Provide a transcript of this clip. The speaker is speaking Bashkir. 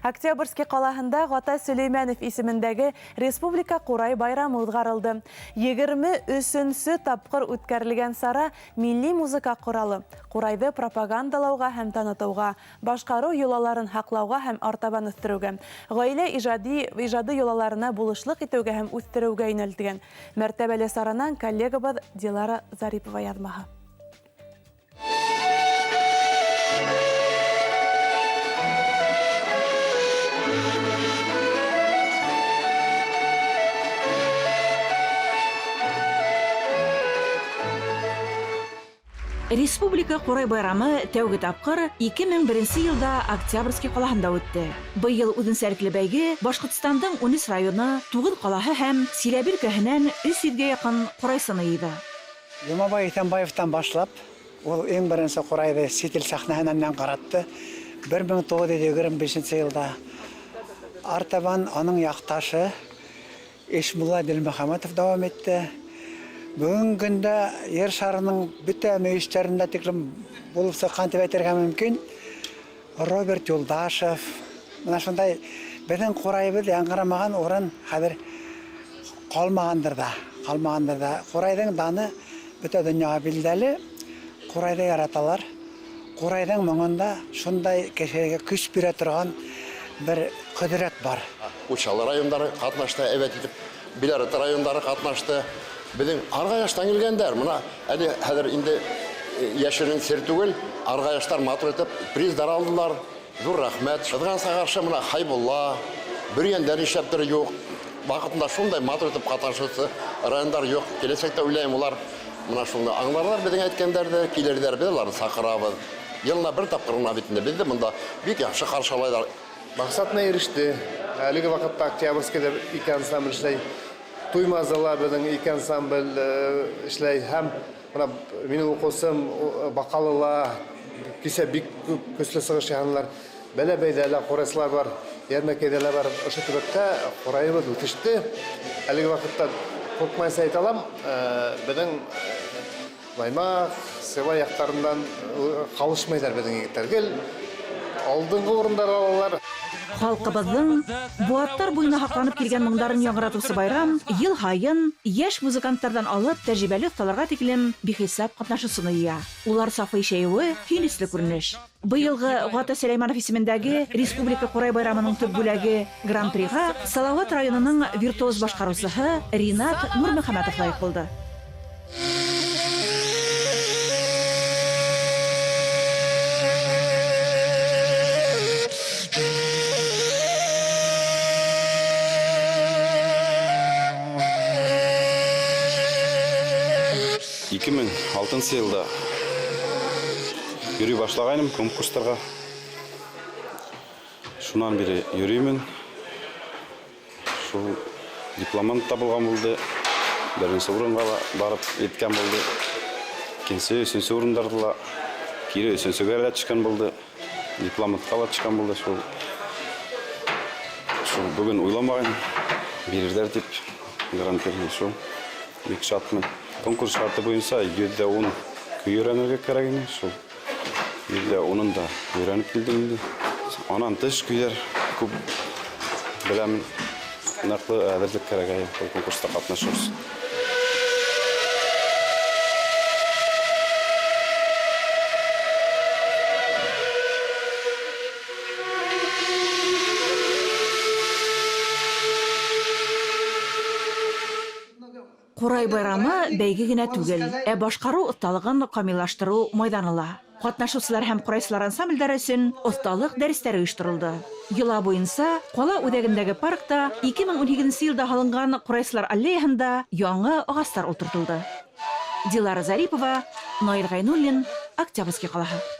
Октябрьский ҡалаһында Ғата Сөләймәнов исемендәге Республика ҡурай байрамы уҙғарылды. 23-нсө тапҡыр үткәрелгән сара милли музыка ҡоралы ҡурайҙы пропагандалауға һәм танытыуға, башҡарыу йолаларын һаҡлауға һәм артабан үҫтереүгә, ғаилә ижади ижады йолаларына булышлыҡ итеүгә һәм үҫтереүгә йүнәлтелгән. Мәртәбәле саранан коллегабыҙ Дилара Зарипова яҙмаһы. Республика ҡурай байрамы тәүге тапҡыр 2001 йылда Октябрьский ҡалаһында үтте. Быйыл үҙенсәлекле бәйге Башҡортостандың 13 районы, 9 ҡалаһы һәм Силәбе өлкәһенән 300-гә яҡын ҡурайсыны йыйҙы. Йомабай Иҫәнбаевтан башлап, ул иң беренсе ҡурайҙы сит ил сәхнәһенән яңғыратты. 1925 йылда артабан аның яҡташы Ишмулла Дилмөхәмәтов дауам итте. Бөгөнгө көндә ер шарының бөтә мөйөштәрендә тиклем булып сыҡҡан тип әйтергә мөмкин. Роберт Юлдашев. Мына шундай беҙҙең ҡурайыбыҙ яңғырамаған урын хәҙер ҡалмағандыр ҙа, ҡалмағандыр ҙа. Ҡурайҙың даны бөтә донъяға билдәле. Ҡурайҙы яраталар. Ҡурайҙың моңонда шундай кешегә көс бирә торған бер ҡөҙрәт бар. Учалы райондары ҡатнашты, әйбәт итеп Биләрет райондары ҡатнашты. Беҙҙең Арғаяштан килгәндәр, мына әле хәҙер инде йәшерен сер түгел, Арғаяштар матур итеп приздар алдылар. Ҙур рәхмәт. Ҡыҙғанысҡа ҡаршы мына Хайбулла, Бөрйәндә нишләптер юҡ. Ваҡытында шундай матур итеп ҡатнашыусы райондар юҡ. Киләсәктә уйлайым, улар мына шуны аңларҙар беҙҙең әйткәндәрҙе, килерҙәр, беҙ уларҙы саҡырабыҙ. Йылына бер тапҡыр ғына бит инде беҙҙе бында бик яҡшы ҡаршылайҙар. Маҡсатына иреште. Әлеге ваҡытта Октябрьскийҙа ике ансамбль эшләй. Туймазыла беҙҙең ике ансамбль эшләй. Һәм бына минең уҡыусым Баҡалыла кисә бик күп көслө сығыш яһанылар. Бәләбәйҙә лә ҡурайсылар бар, Йәрмәкәйҙә лә бар. Ошо төбәктә ҡурайыбыҙ үҫеште. Әлеге ваҡытта ҡурҡмайынса әйтә алам, беҙҙең Баймаҡ, Сибай яҡтарынан ҡалышмайҙар беҙҙең егеттәр. Гел алдынғы урындар алалар. Халҡыбыҙҙың быуаттар буйына һаҡланып килгән моңдарын яңғыратыусы байрам йыл һайын йәш музыканттарҙан алып тәжрибәле оҫталарға тиклем бихисап ҡатнашыусыны йыя. Улар сафы ишәйеүе һөйөнөслө күренеш. Быйылғы Ғата Сөләймәнов исемендәге Республика ҡурай байрамының төп бүләге Гран-приға Салауат районының виртуоз башҡарыусыһы Ринат Нурмөхәмәтов лайыҡ булды. 2006 йылда йөрөй башлағайным конкурстарға. Шунан бире йөрөймөн. Шул дипломант та булған булды. Беренсе урынға ла барып еткән булды. Икенсе, өсөнсө урындарҙы ла кире өсөнсөгә лә төшкән булды. Дипломантҡа ла төшкән булды. Шул шул бөгөн уйламағайным бирерҙәр тип гран-при шул бик шатмын. Конкурс шарты буйынса 110 көй өйрәнергә кәрәк ине. Шул 110-ын да өйрәнеп килдем инде. Анан тыш көйҙәр күп беләм. Ныҡлы әҙерлек кәрәк әйе был конкурста ҡатнашыу өсөн. Ҡурай байрамы бәйге генә түгел, ә башҡарыу оҫталығын камиллаштырыу майҙаны ла. Ҡатнашыусылар һәм ҡурайсылар ансамблдәре өсөн оҫталыҡ дәрестәре ойошторолдо. Йола буйынса ҡала үҙәгендәге паркта 2018 йылда һалынған ҡурайсылар аллеяһында яңы ағастар ултыртылды. Дилара Зарипова, Наил Ғәйнуллин, Октябрьский ҡалаһы.